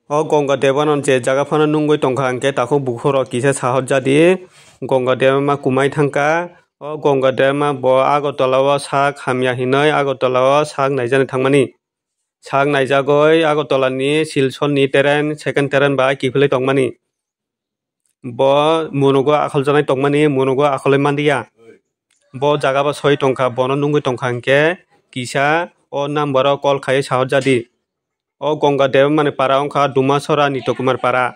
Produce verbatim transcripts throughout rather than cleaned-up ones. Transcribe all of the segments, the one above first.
O Ganga Debano je jaga phano nungwi tongkha, hwnkhe takhuk bukhurok kisa sahot jadi. Ganga Debama kumai thangkha. O Ganga Debama bo Agartala o sak hamya hinwi Agartala o sak naijani thangmani. Sak naijagwi Agartala ni Silchar ni train, second train bai kiphilwi tongmani. Bo munugo akholjaknai tongmani, munugo akholwi manliya. Bo jaga bo soi tongkha, bono nungwi tongkha hwnkhe kisa o number o call khai sahot jadi. O Ganga Debamani para wngkha Dumasora Nitokumar para.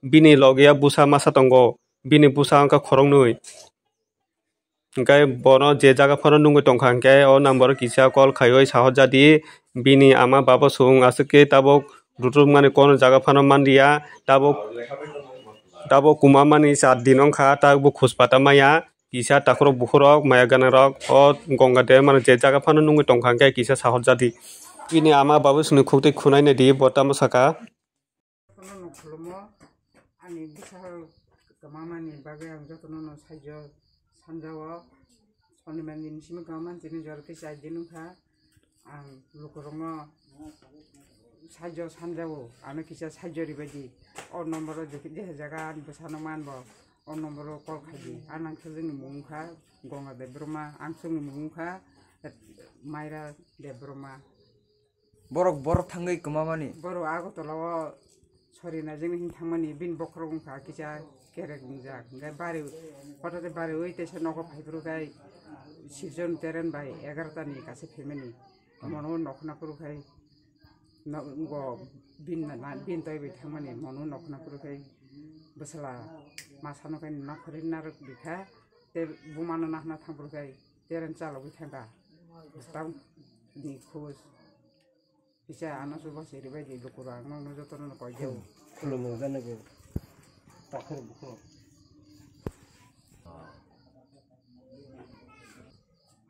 Bini logia bwsa masa tongo. Bini bwsa wngkha khoroknwi. Hwnkhe bono je jaga phano nungwi tongkha hwnkhe o number o kisa call khaiwi sahot jadi. Bini ama baba sung aswk khe tabuk ruturukmani kono jaga phano manliya. Tabuk, tabuk kumamani char din wngkha, tabuk bo khuspata maya. Kisa takhurok bukhurok maya ganangrok o Ganga Debamani je jaga phano nungwi tongkha hwnkhe kisa sahot jadi. Bini ama baba sungni khuktwi khunai naidi bo tamo saka. Jotono no khulumo, ani bwsa kwmamani bagwi ang jotono no saijo sanjao. Sonibar ni simi kwmamani tini jora tei chai din wngkha. Ang lukurokno saijo sanjao, ano kisa saijo ribaidi. O nomboro je, je jaga ani bwsano manbo, o nomboro call khaidi. Ang nangkukjwkni mung wngkha Ganga Debbarma, ang chwngni mung wngkha Maira Debbarma. Borok, borok thangwi kwmamani. Borok Agartala o sori naijagwi hin thangmani, bini bokhorok wngkha kisa kerek wngjak. Hwnkhe bari, hothat bari ui teisa nogo phaiphuru khai Silchar train bai egarota ni kaisa phaimani. Mono nokna phuru khai no-, go bin na, bin twi bai thangmani, mono nokna phuru khai bwsala masano khai nakhorwi narwk bikha, tei bumano nahna thangphuru khai train chalogwi thangkha. Bwswk ni khus. Kisa ano se bo se ribaidi lukurok ang nokno jotono no koi jao. Khulumung jana bo takhur bukhuk.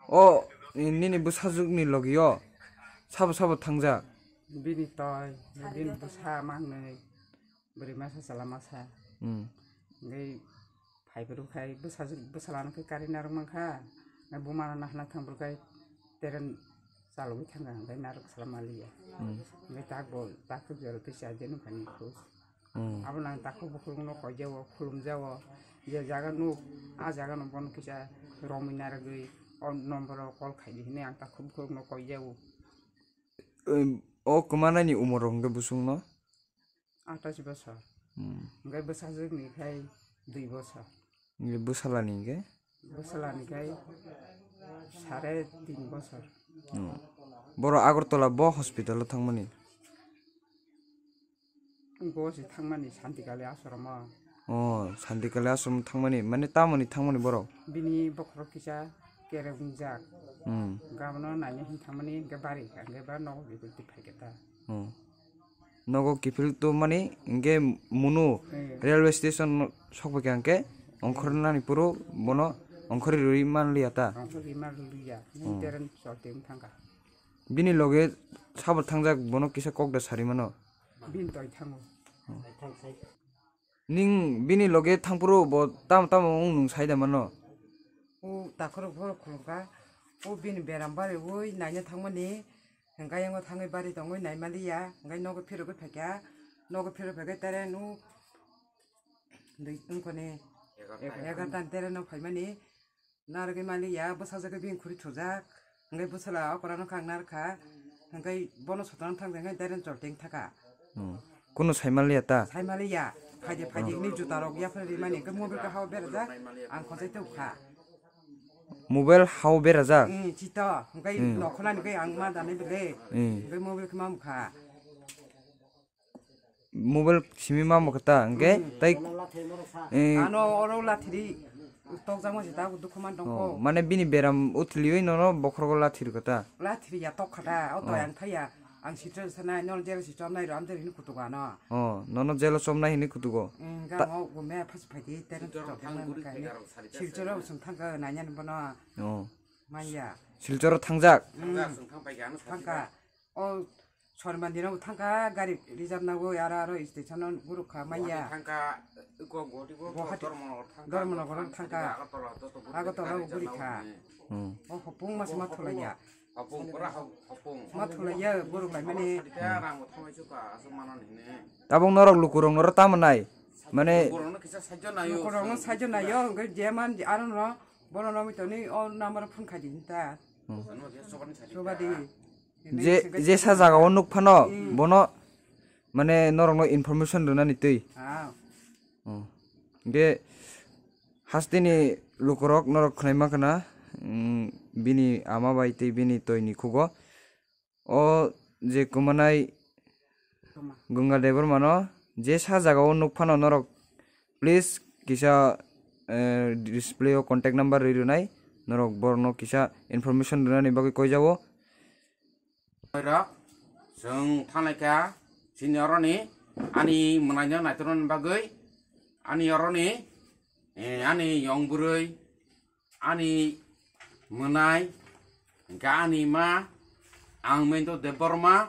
O nini bwsajwkni logi o sabo sabo thangjak? Bini toi, bini bwsa mangnwi. Bwrwi masa chwla masa. Hmm. Hwnkhe phaiphuru khai bwsajwk, bwsalano khe karwi narwk mankha. Hwnkhe bumano nahna thangphuru khai train chalogwi thangkha, hwnkhe narwk chwla manliya. Hmm. Hwnkhe tak bo tak jora twi chai de nukha ni khus. Hmm. Abono ang takhuk bukhukno koijao, khulumjao. Je jaga nuk, a jaga no bono kisa romwi narwgwi o nomboro call khaidi hinwi ang takhuk bukhukno koijao. Em, o kwmanani umor rok hwnkhe bwswkno? Atais bosor. Hmm. Hwnkhe bwsajwkni khai dui bosor. Hwnkhe bwsalani hwnkhe? Bwsalani khai sare tin bosor. Hmm. Borok Agartala bo hospital o thangmani? Bo se thangmani Santikali ashromo. O, Santikali ashromo thangmani, mane tamoni thangmani borok? Bini bokhorok kisa kerek wngjak. Hmm. Gabono naina hin thangmani hwnkhe bari hwnkhe ba nogo gibiti phaikhe ta. Hmm. Nogo kiphil tubumani hwnkhe munu Hmm. railway station sokphaikha hwnkhe ongkhornani phuru bono ongkhorwi rwui manliya ta? Ongkhorwi manliya. Hmm. Train chotwi wng thangkha. Bini loge sabo thangjak bono kisa kok da sari mano? Bini toi thango. Hmm. Ning bini loge thangphuru bo tamo tamo wng nwng sai da mano? O takhorok borok khulumkha. O bini beram bariwi naina thangmani. Hwnkhe yango thangwi bari tongwi naimaliya, hwnkhe nogo phirogwi phaikha, nogo phirogwi phaikhe tere nu dui wngkhoni egarota ni tere no phaimani, narwgwi maliya, bwsajwkhe bini khuri thujak, hwnkhe bwsala okora no khang narwkha, hwnkhe bono sotano thangjakhe tere chol teng thaka. Hmm. Kunu saimanliya ta? Saimanliya, phaidi phaidi hwnwi jutarok yaphar rimani, hwnkhe mobile kahao berajak, ang khonjai tongkha. Mobile hao berajak? Hmm, chito, hwnkhe Hmm. nokhornani hwnkhe ang ma dani bele, Hmm. hwnkhe mobile khe mamkha. Mobile simi mamkha ta, hwnkhe Hmm. tai, eh, Ano oro lathiri tokjakma se ta dukhu man tongkho. Oh, mane bini beram uthiliwi nono bokhorogo lathiri kha ta? Lathiri ya tokha ta, o to Oh. ang thaya. Ang sitra sanai, nol jera si chomnai ro, amjari ni kutugo ano. Oh, nono jelo chomnai hini kutugo. Ang Ta- gamo gume phas phaidi, teren chok thang nang kai. Silchoro usung thang ka nanya ni bono. Oh. Manya. Silchoro thangjak? Thangka. O, Sormandi no thangka, gari reserve nago, ara aro station no gurukha, manya. Thangka, ko goti go, Guwahati. Dormono thangka, Dormono thangka. Agartala, Agartala gurikha. Hmm. O, hopung mas ma thulaya. Hapung, pura hap-, hapung. Ma thulaiya, borok laimani. Sadi khe rang bo thangbai suka, aswk mano hini. Tabuk norok lukurok noro tamo nai? Mane lukurokno kisa sajjo naio. Lukurokno sajjo naio, hwnkhe je man, je aro no, bono no mitoni, o number phone khai di hinta. Hmm. Ano je sobani sadi Sobadi. khe. Je, je sa jaga o nuk phano, Hmm. bono, mane norokno information rwnani twi. Ah. Hmm. Hwnkhe, Hasteni lukurok norok khwnaima khna, mm, bini ama bai tei bini toini khugo. O je kwmanai Ganga Debbarmano je sa jagao nuk phano norok, please kisa, eh, display o contact number rwi rwnai, norok borokno kisa information rwnani bagwi koijao. Rok, chwng thanglai kha chini oroni ani mwnaino naitornani bagwi, ani oroni, eh, ani yong bwrwi, ani mwnai, hwnkhe ani ma, ang Mento Debbarma,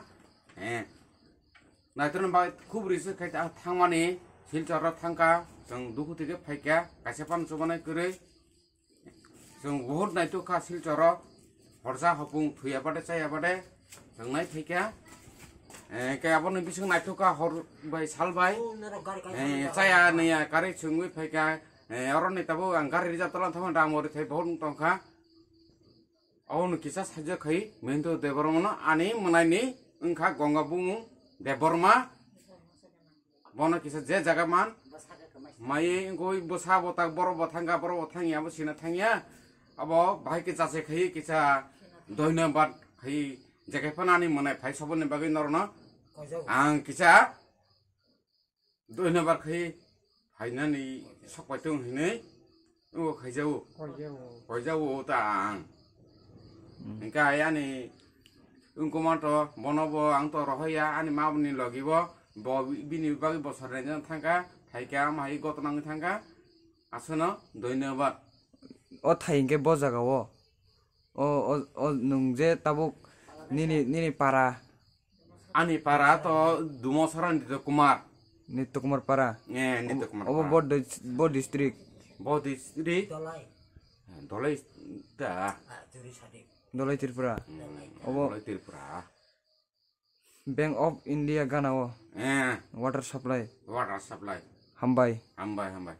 eh, naitornani bagwi khub risa khai ta-, thangmani Silchoro thangkha, chwng dukhu thwikhe phaikha, kaisa phano chubanai kwrwi. Chwng buhut naithok kha Silchoro, horsa hopung thuya bade chaya bade chwng nai phaikha. Eh, khe aboni bising naithok kha hor bai sal bai. Eh, chaya naiya karwi chwngwi phaikha. Eh, oroni tabuk ang gari reserve tola thangma dam ori thai buhut wng tongkha. Aboni kisa sajak khai Mento Debbarmano ani mwnaini wngkha Ganga bumung Debbarma. Bono kisa je jaga man, mai wngkoi bwsa bo tak borok bo thangkha, borok bo thangya, bo sina thangya. Abo bahai kisa se khai kisa doinobad khai je khai phano ani mwnai phai soboni bagwi norokno ang kisa doinobad khai phainani sok pai tong hinwi. O khaijao. Khaijao. Khaijao ta ang. Hmm. Hingke ayani wngkoma to bono bo ang to rohoya ani ma boni logi bo, bo bini bagwi bosor rengna thangka, phaika ama hai gotna wngwi thangka, aswkno doinobad. O thai hingke bo jaga o. O, o, o nwng je tabuk nini, nini para. Ani para to Dumosaran Nitya Kumar. Nitya Kumar para. Eh, Nitya Kumar Obo para. Bo dis-, bo district. Bo district. Dolai. Eh, Dolai ta. Ah, Juri Sadi. Dolai Tripura. Hmm, Obo Dolai Tripura. Bank of India gana o. Eh. Water supply. Water supply. Hambai. Hambai, hambai.